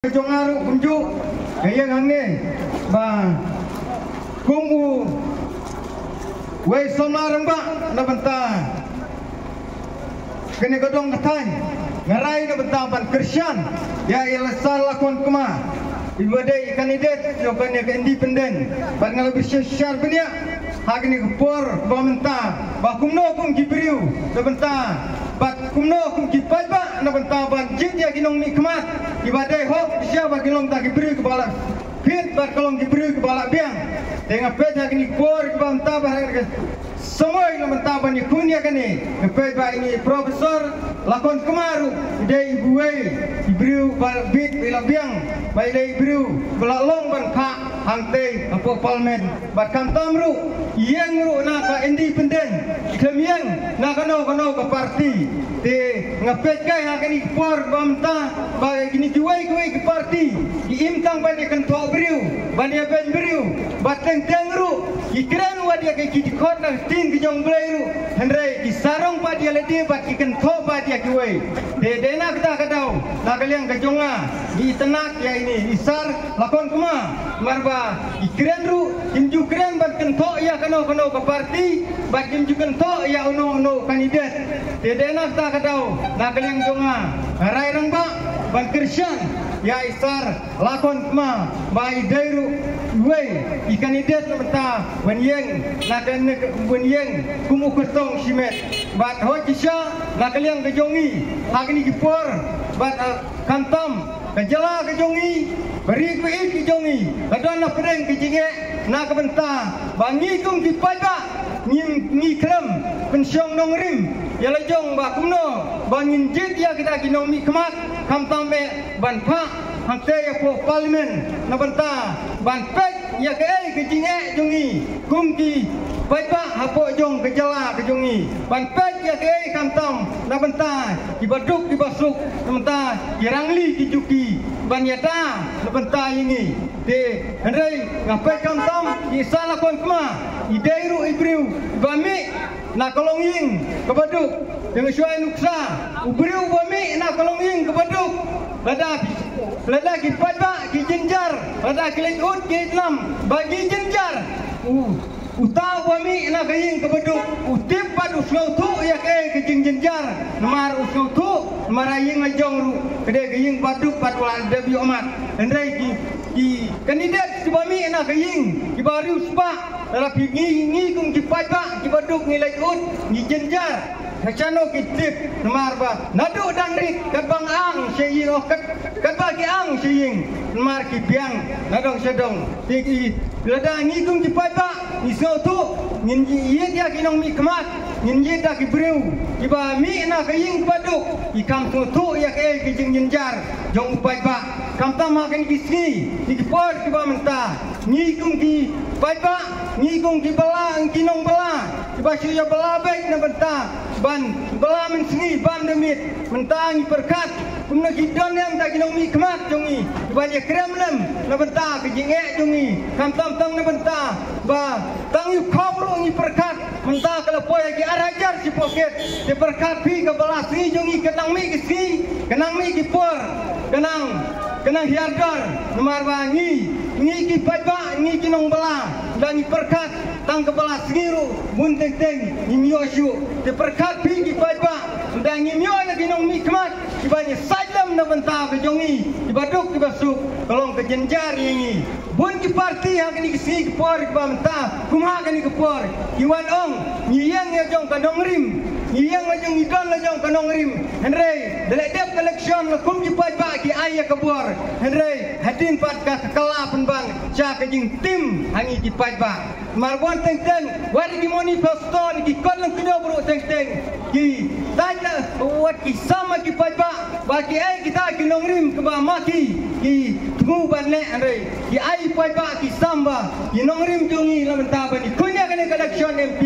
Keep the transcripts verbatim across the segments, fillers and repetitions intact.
Jong nga ruh kumjuh, nga ïeng hangne ba kum u wei samla rangbah na bynta kane ka dong ka thaiñ, nga rai na bynta ban kyrshan ïa i Sar Lakhon Kma, iba dei i kandidet jong kane ka independent, bad nga la bishar bniah ha kane ka por ba mynta, ba kumno kum ki briew na bynta, bad kumno kum ki paidbah na bynta ban jied ïa ki nongmihkhmat kiba dei hok, shisha ba ki long tang ki briew kiba la fit bad ka long ki briew kiba la biang. Te nga peit ha kine ki por kiba mynta, ba ha kane ka samoi na bynta ban ïakhun ïa kane, nga peit ba ine i Professor Lakhon Kma ruh i dei iwei i briew ba bit, ba la biang, ba i dei i briew ba la long ban phah hangtei hapoh Parliament. Bad khamtam ruh, ïeng ruh na ka independent, khlem ïeng na kano kano ka party. Te nga peit kai ha kine ki por ba mynta, ba kine kiwei kiwei ki party ki im tang ban ïa kynthoh briew, ban ïa beiñ briew, bad teng teng ruh ki kren wat ïa ki dkhot na ka ktien ka jong U Blei ruh, hynrei ki sarong pat ïa lade bad ki kynthoh pat ïa kiwei. Te dei na kata ka daw, na ka liang ka jong nga, ngi itynnad ïa ine i Sar Lakhon Kma, namar ba i kren ruh, im ju kren ban kynthoh ïa kano kano ka party, bad im ju kynthoh ïa uno uno u kandidet. Te dei na kata ka daw, na ka liang jong nga, nga rai rangbah ban kyrshan ïa i Sar Lakhon Kma ba i dei ruh iwei i kandidet na bynta ban ïeng, na ka, na ka, ban ïeng kum u kyrtong shimet. Bad hooid shisha, na ka liang ka jong ngi, ha kine ki por, bad, ah, khamtam ka jylla ka jong ngi, ka ri ka ïeit ka jong ngi, ka don na pdeng ka jingeh, na ka bynta ba ngi kum ki paidbah ngi, ngi khlem pynshong nongrim ïa la jong ba kumno ba ngin jied ïa kita ki nongmihkhmat, khamtam eh ban phah hangtei hapoh Parliament, na bynta ban peit ïa kaei ka jingeh jong ngi kum ki paidbah hapoh jong ka jylla ka jong ngi, ban peit ïa kaei khamtam na bynta kiba duk kiba suk, na bynta ki rangli ki juki, ban ïada na bynta ïa ngi. Te hynrei nga peit khamtam i Sar Lakhon Kma i dei ruh i briew iba mih na ka longïing kaba duk. Te nga shu ai nuksa, u briew uba mih na ka longïing kaba duk, lada, lada ki paidbah ki jynjar, lada ki leit ud ki leit lam ba ki jynjar, u, uta uba mih na ka ïing kaba duk u tip bad u sngewthuh ïa kaei ka jingjynjar. Namar u sngewthuh, namar ha ïing la jong ruh ka dei ka ïing ba duk bad u la dep ïoh mat. Hynrei ki, ki kandidet kiba mih na ka ïing kiba riewspah, lada phi, ngi, ngi kum ki paidbah kiba duk ngi leit ud, ngi jynjar. Ka shano ki tip, namar ba naduh dang rit katba nga ang sha ïing, oh, kat, katba ki ang sha ïing, namar ki biang na dong sha dong. Te ki, lada ngi kum ki paidbah ngi sngewthuh, ngin ïeit ïa ki nongmihkhmat, ngin ïeit da ki briew kiba mih na ka ïing kaba duk, ki kham sngewthuh ïa kaei ka jingjynjar jong u paidbah. Khamtam ha kine ki sngi, kine ki por kiba mynta, ngi kum ki paidbah, ngi kum ki bylla, ki nongbylla kiba shu ïa bylla beit na bynta ban bylla mynsngi bad mynmiet. Mynta ngi pyrkhat kumno ki don ïa kita ki nongmihkhmat jong ngi kiba ïa krem lem na bynta ka jingeh jong ngi. Khamtam tang na bynta ba tang ïa u khong ruh ngi pyrkhat, mynta ka la poi ha ki ar hajar shi poket. Te pyrkhat phi, ka bylla sngi jong ngi ka nang mih ki sngi, ka nang mih ki por, ka nang, ka nang hiar dor. Namar ba ngi, ngi ki paidbah, ngi ki nongbylla, lada ngi pyrkhat tang ka bylla sngi ruh, bun teng teng ngim ïoh shuh. Te pyrkhat phi ki paidbah, lada ngim ïoh ïa ki nongmihkhmat kiba ïa sait lem na bynta ka jong ngi, kiba duk kiba suk, ka long ka jynjar ïa ngi. Bun ki party ha kine ki sngi ki por kiba mynta, kum ha kine ki por, ki wan ong ngi ïeng la jong ka nongrim, ngi ïeng la jong, ngi don la jong ka nongrim. Hynrei da leh dep ka election la kum ki paidbah ki ai ïa ka bor. Hynrei hadien pat ka, ka kylla pynban sha ka jingtim ha ngi ki paidbah. Namar wan teng teng, wat ki manifesto ne ki kot lyngknyob ruh teng teng, ki tait la, wat ki sam ha ki paidbah ba kiei kita ki nongrim kiba ma ki, ki thmu ban leh, hynrei ki ai paidbah ki sam ba ki nongrim jong ngi la mynta ban ïakhun ïa kane ka election M P,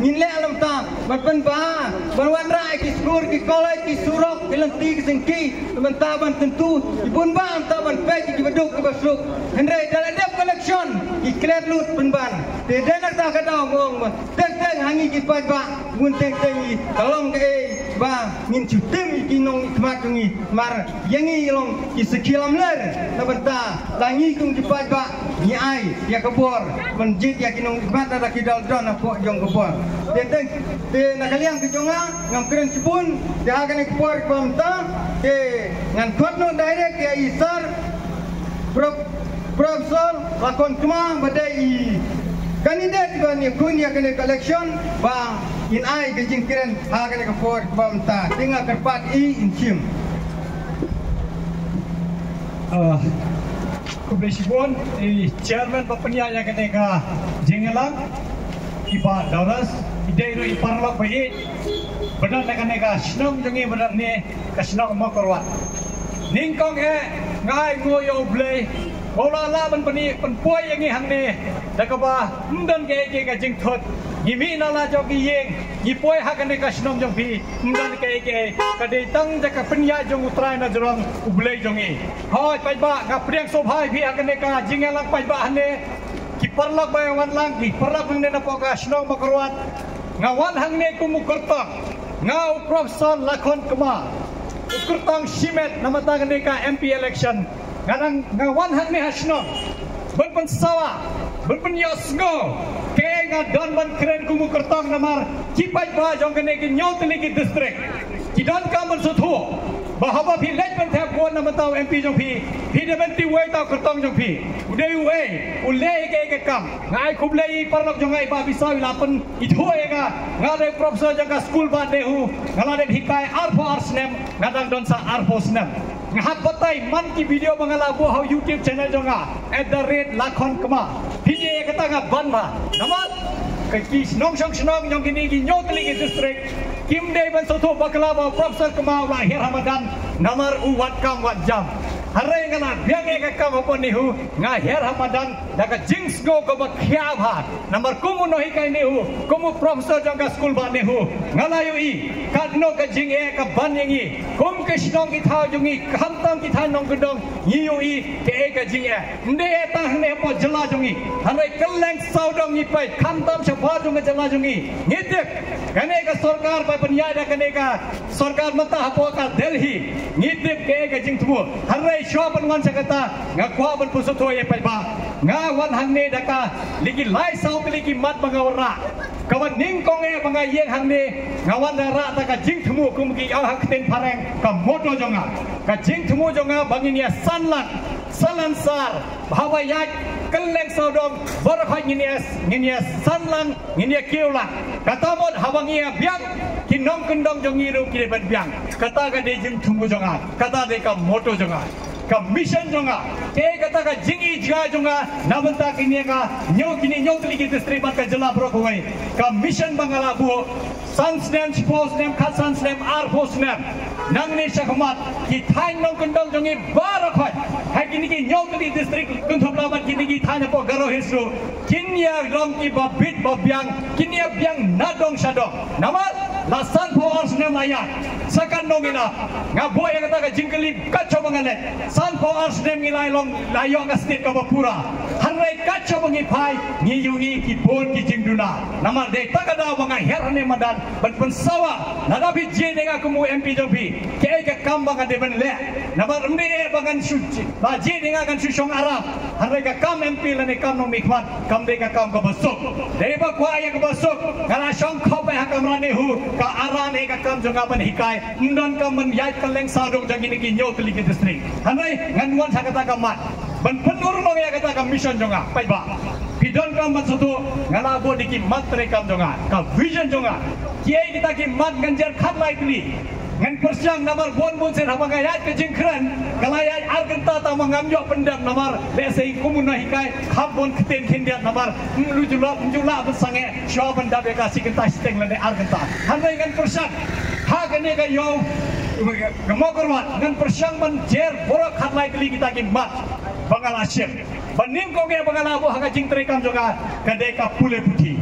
ngin leh la mynta ban pynbha, ban wanrah ïa ki skul, ki college, ki surok, ki lynti ki syngki, la mynta ban kyntu ïa bun bah, la mynta ban peit ïa kiba duk kiba suk. Hynrei da la dep ka election, ki klet lut pynban. Te dei na kata ka daw nga ong ba teng teng ha ngi ki paidbah, bun teng teng ngi ka long kaei ba ngin shu tim ïa ki nongmihkhmat jong ngi. Namar ïa ngi long ki sakhi lamler na bynta la ngi kum ki paidbah ngi ai ïa ka bor ban jied ïa ki nongmihkhmat lada ki dal don hapoh jong ka bor. Te teng te na ka liang ka jong nga ngam kren shibun. Te ha kane ka por kaba mynta te ngan khot noh direct ïa i sir Prof- Professor Lakhon Kma ba dei i candidate ba ngin khun ïa kane ka election ba in ai ka jingkren ha kane ka por kaba mynta. Te nga kyrpad i in shim. Ah, khublei shibun i chairman ba pynïaid ïa kane ka jingïalang, i Bah Dawras, i dei ruh i paralok ba ïeit ba don na kane ka shnong jong ngi ba don ne ka shnong Mawkyrwat. Nyngkong eh nga ai nguh ïa U Blei ba u la lah ban pyni pynpoi ïa ngi hangne da kaba ym don kaei kaei ka jingthut. Ngi mih na la jong ki ïing, ngi poi ha kane ka shnong jong phi, ym don kaei kaei, ka dei tang da ka pynïaid jong U Trai na jrong U Blei jong ngi. Hooid paidbah, nga pdiang sngewbha ïa phi ha kane ka jingïalang paidbah hangne. Ki paralok ba ïa wan lang, ki paralok hangne napoh ka shnong Mawkyrwat. Nga wan hangne kum u kyrtong, nga u Professor Lakhon Kma, u kyrtong shimet na bynta kane ka M P election. Nga dang, nga wan hangne ha shnong ban pynsawa, ban pynïohsngew kaei nga don ban kren kum u kyrtong. Namar ki paidbah jong kane ki hynñiew tylli ki district ki donkam ban sngewthuh ba haba phi leit ban thep vote na bynta u M P jong phi, phi dei ban tip uei uta u kyrtong jong phi, u dei uei, u leh kaei ka kam. Nga ai khublei ïa i paralok jong nga i Bah Bisaw i la pyn ithuh ïa nga. Nga dei professor jong ka skul ba NEHU, nga la dep hikai arphew ar snem, nga dang don sa arphew snem. Nga hap batai man ki video ba nga la buh ha u YouTube channel jong nga at the rate Lakhon Kma. Phi ïa kata nga ban ba namar ka ki shnong shong shnong jong kine ki hynñiew tylli ki district kim dei ban sngewthuh bakla ba u Professor Kma u la hiar ha madan namar u wat kam wat jam. Hynrei nga la biang ïa ka kam hapoh NEHU, nga hiar ha madan da ka jingsngew kaba khia bha. Namar kum u nonghikai NEHU, kum u professor jong ka skul ba NEHU, nga la ïohi katno ka jingeh ka ban ïa ngi kum ki shnong ki thaw jong ngi, khamtam ki thaiñ nongkyndong, ngi ïohi kaei ka jingeh. Ym dei eh tang hangne hapoh jylla jong ngi, hynrei kylleng sawdong ngi peit, khamtam shabar jong ka jylla jong ngi. Ngi tip kane ka sorkar ba pynïaid da kane ka sorkar mynta hapoh ka Delhi, ngi tip kaei ka jingthmu. Hynrei shuwa ban wan sha kata, nga kwah ban pynsngewthuh ïa paidbah. Nga wan hangne da ka liki lai saw tylli ki mat ba nga wanrah. Kaba nyngkong eh ba nga ïeng hangne, nga wanrah da ka jingthmu kum ki ong ha ktien phareng ka motto jong nga. Ka jingthmu jong nga ba ngin ïa san lang, san lang sar, ba haba ïaid kylleng sawdong baroh khoit ngin ïa, ngin ïa san lang, ngin ïa kiew lang. Kata mut haba ngi ïa biang, ki nongkyndong jong ngi ruh ki dei ban biang. Kata ka dei jingthmu jong nga, kata dei ka motto jong nga, ka mission jong nga. Kaei kata ka jingïohi jong nga na bynta kine ka hynñiew, kine hynñiew tylli ki district bad ka jylla baroh kawei. Ka mission ba nga la buh san snem, shiphew snem, khatsan snem, arphew snem, nangne shakhmat ki thaiñ nongkyndong jong ngi baroh khoit ha kine ki hynñiew tylli ki district, kynthup lah bad kine ki thaiñ hapoh Garo Hills ruh, kin ïa long kiba bit ba biang, kin ïa biang na dong sha dong. Namar la sanphew ar snem la ïaid. Sa katno ngin ap? Nga buh ïa kata ka jingkylli kat shaba nga leit. Sanphew ar snem ngi la long, la ïoh ka state kaba pura. Hynrei kat shaba ngi phai, ngi ïohi ki bun ki jingduna. Namar dei ta ka daw ba nga hiar hangne madan ban pynsawa, lada phi jied ïa nga kum u M P jong phi, kaei ka kam ba nga dei ban leh. Namar ym dei eh ba ngan shu, ba jied ïa nga ngan shu shong aram. Hynrei ka kam M P lane kam nongmihkhmat kam dei ka kam kaba suk. Dei ba kwah ïa kaba suk, nga la shong khop beit ha kamra NEHU, ka aram eh ka kam jong nga ban hikai. Ym donkam ban ïaid kylleng sawdong jong kine ki hynñiew tylli ki district. Hynrei ngan wan sha kata ka mat ban pynurlong ïa kata ka mission jong nga. Paidbah, phi donkam ban sngewthuh, nga la buh da ki mat treikam jong nga, ka vision jong nga, kiei kita ki mat ngan jer khatlai tylli. Ngan pyrshang namar bun bun sien haba nga ïaid ka jingkren, ka la ïaid ar kynta tang ba ngam ïoh pyndep namar lehse kum u nonghikai kham bun ktien khyndiat namar ym ju lah, ym ju lah ban sangeh shuwa ban dap ïa ka shi kynta shiteng lane ar kynta. Hynrei ngan pyrshang ha kane ka ïew ka Mawkyrwat, ngan pyrshang ban jer baroh khatlai tylli kita ki mat ba nga la shim. Ba nyngkong eh ba nga la buh ha ka jingtreikam jong nga ka dei ka pule puthi.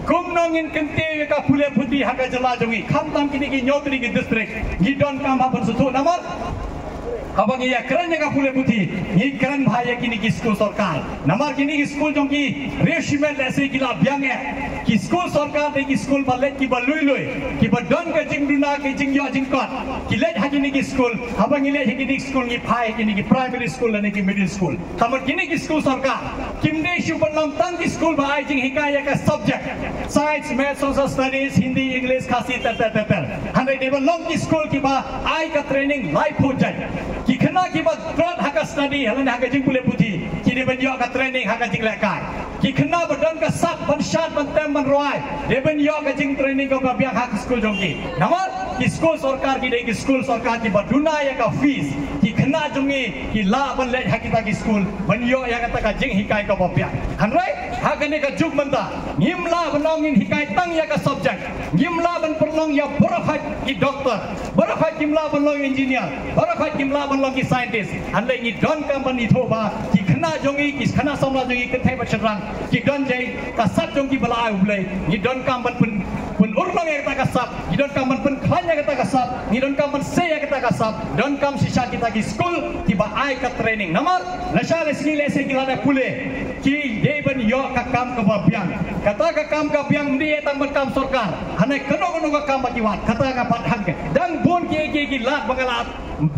Kumno ngin kyntiew ïa ka pule puthi ha ka jylla jong ngi, khamtam kine ki hynñiew tylli ki district? Ngi donkam ban sngewthuh namar Haba ngi ïa kren ïa ka pule puthi, ngi kren bha ïa kine ki skul sorkar. Namar kine ki skul jong ki, riew shimet lehse ki la biang eh. Ki skul sorkar dei ki skul ba leit kiba lui lui, kiba don ka jingduna ka jingïoh jingkot. Ki leit ha kine ki skul, haba ngi leit ha kine ki skul ngi phai ha kine ki primary school lane ki middle school. Ka mut kine ki skul sorkar kim dei shuh ban long tang ki skul ba ai jinghikai ïa ka subject science, maths, social studies, Hindi, English, Khasi, ter ter ter ter. Hynrei dei ban long ki skul kiba ai ka training laiphew jait. Ki khynnah kiba trot ha ka study, ha lane ha ka jingpule puthi, ki dei ban ïoh ka training ha ka jinglehkai. Ki khynnah ba don ka sap ban shad, ban tem, ban rwai, dei ban ïoh ka jingtraining kaba biang ha ka skul jong ki. Namar ki skul sorkar ki dei ki skul sorkar kiba duna ïa ka fees. Ki khynnah jong ngi ki lah ban leit ha kita ki skul ban ïoh ïa kata ka jinghikai kaba biang. Hynrei ha kane ka juk mynta ngim lah ban ong ngin hikai tang ïa ka subject. Ngim lah ban pynlong ïa baroh hi ki doktor, baroh hi kim lah ban long engineer, baroh hi kim lah ban long ki scientist. Hynrei ngi donkam ban ithuh ba ki khynnah jong ngi, ki khynnah samla jong ngi, kynthei bad shynrang, ki don jai ka sap jong ki ba la ai U Blei. Ngi donkam ban pyn pynurlong ïa kata ka sap, ngi donkam ban pynkhlaiñ ïa kata ka sap, ngi donkam ban sei ïa kata ka sap. Donkam shisha kita ki skul kiba ai ka training. Namar lashai lashisngi lehse ki la dep pule, ki dei ban ïoh ka kam kaba biang. Kata ka kam kaba biang ym dei tang ban kam sorkar. Hynrei kano kano ka kam ba ki wad, kata ka pat hangke. Dang bun kiei kiei ki lad ba nga la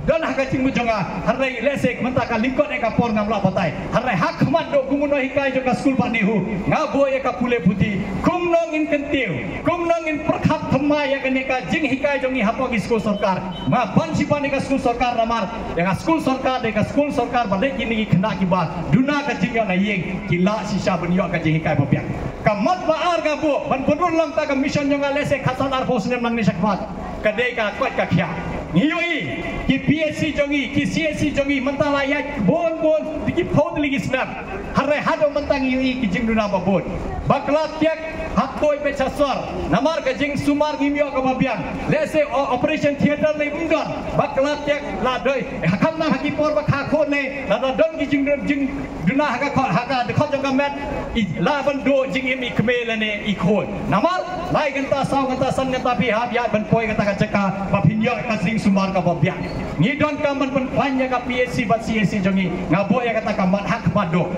don ha ka jingmut jong nga. Hynrei lehse mynta ka lyngkot ïa ka por ngam lah batai. Hynrei ha khmat doh kum u nonghikai jong ka skul Bah NEHU, nga buh ïa ka pule puthi. Kumno ngin kyntiew, kumno ngin pyrkhat thymmai ïa kane ka jinghikai jong ngi hapoh ki skul sorkar. Nga ban shi ban ïa ka skul sorkar namar ïa ka skul sorkar dei ka skul sorkar ba dei kine ki khynnah kiba duna ka jingïoh na ïing, ki lah shisha ban ïoh ka jinghikai ba biang. Ka mat ba ar nga buh ban pynurlong ïa ka mission jong nga lehse khatsan arphew snem nangne shakhmat, ka dei ka koit ka khiah. Ngi ïohi ki P H C jong ngi, ki C H C jong ngi mynta la ïaid bun bun da ki phew tylli ki snem. Hynrei haduh mynta ngi ïohi ki jingduna ba bun. Bakla tiak ha khuid bad ha sor. Namar ka jingsumar ngim ïoh kaba biang. Lehse o-, operation theater lei ym don. Bakla tiak la dei. Khamtam ha ki por ba kha khun lei, lada don ki jingduna, jingduna ha ka khot, ha ka dkhot jong ka met, i lah ban duh jingim i kmie lane i khun. Namar lai kynta, saw kynta, san kynta phi hap ïaid ban poi kata ka jaka ba phin ïoh ka jingsumar kaba biang. Ngi donkam ban pynkhlaiñ ïa ka P H C bad C H C jong ngi. Nga buh ïa kata ka mat ha khmat doh.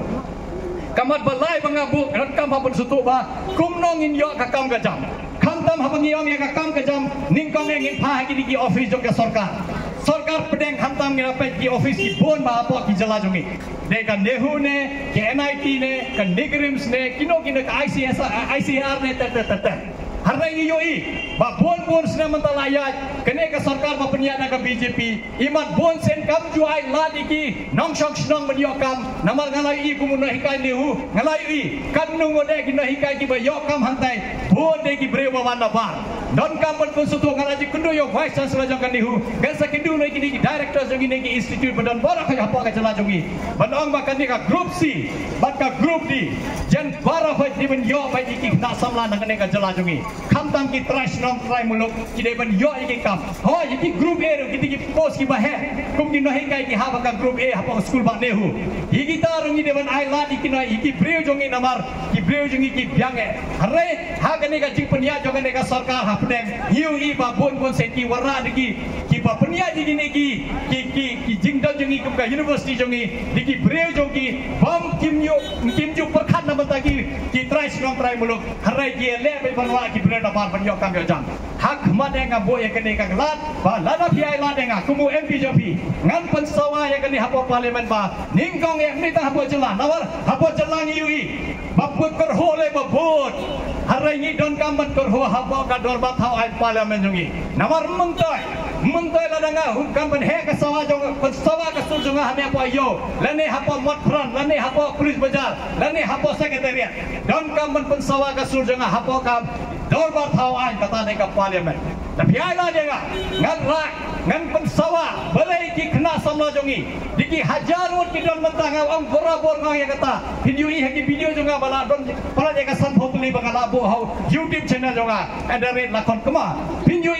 Ka mat ba lai ba nga buh, donkam ban pynsngewthuh ba kumno ngin ïoh ka kam ka jam. Khamtam haba ngi ong ïa ka kam ka jam, nyngkong eh ngin phah ha kine ki office jong ka sorkar. Sorkar pdeng, khamtam ngi la peit ki office ki bun ba hapoh ki jylla jong ngi. Dei ka NEHU ne, ka N I T ne, ka NEIGRIHMS ne, kino kino, ka I C S, I C R ne, ter ter ter ter. Hynrei ngi ïohi ba bun bun snem mynta la ïaid, kane ka sorkar ba pynïaid da ka B J P, imat bun sien kam ju ai lad ïa ki nongshong shnong ban ïoh kam. Namar nga la ïohi kum u nonghikai NEHU, nga la ïohi katno ngut eh ki nonghikai kiba ïoh kam hangtai, bun dei ki briew ba wan na bar. Donkam ban pynsngewthuh, nga la ju kynduh ïa u Vice Chancellor jong ka NEHU, ngan sa kynduh ïa kine ki director jong kine ki institute ba don baroh hapoh ka jylla jong ngi, ban ong ba kane ka group C bad ka group D, jan baroh hi dei ban ïoh beit ïa ki khynnah samla na kane ka jylla jong ngi. Khamtam ki trai shnong trai muluk ki dei ban ïoh ïa ki kam. Hooid, ïa ki group A ruh ki dei ki post kiba heh, kum ki nonghikai ki hap ha ka group A hapoh skul Bah NEHU. Ïa kita ruh ngi dei ban ai lad ïa ki, ïa ki briew jong ngi namar ki briew jong ngi ki biang eh. Hynrei ha kane ka jingpynïaid jong kane ka sorkar hapdeng, ngi ïohi ba bun bun sien ki wanrah da ki, kiba pynïaid ïa kine ki, ki, ki, ki jingdon jong ngi kum ka university jong ngi da ki briew jong ki bym, kim ju, kim ju pyrkhat na bynta ki, ki trai shnong trai muluk. Hynrei ki ïaleh beit ban wanrah ki briew na bar ban ïoh kam ïoh jam. Ha khmat eh nga buh ïa kane ka lad ba lada phi ai lad ïa nga kum u M P jong phi, ngan pynsawa ïa kane hapoh parliament ba nyngkong eh, ym dei tang hapoh jylla, namar hapoh jylla ngi ïohi ba phi kyrhuh lei ba bun. Hynrei ngi donkam ban kyrhuh hapoh ka dorbar thaw aiñ parliament jong ngi. Namar myntoi, myntoi lada nga hu kan pynheh ka sawa jong, pynsawa ka sur jong nga hangne hapoh Ïew, lane hapoh Motphran, lane hapoh Police Bazar, lane hapoh Secretariat, donkam ban pynsawa ka sur jong nga hapoh ka dorbar thaw aiñ, kata dei ka parliament. Da phi ai lad ïa nga, ngan rah, ngan pynsawa. Balei ki khynnah samla jong ngi, da ki hajar ngut ki don mynta, nga ong barabor nga ong ïa kata. Phin ïohi ha ki video jong nga ba la don palat ïa ka sanphew tylli ba nga la buh ha u YouTube channel jong nga, at the rate Lakhon Kma. Phin ïohi.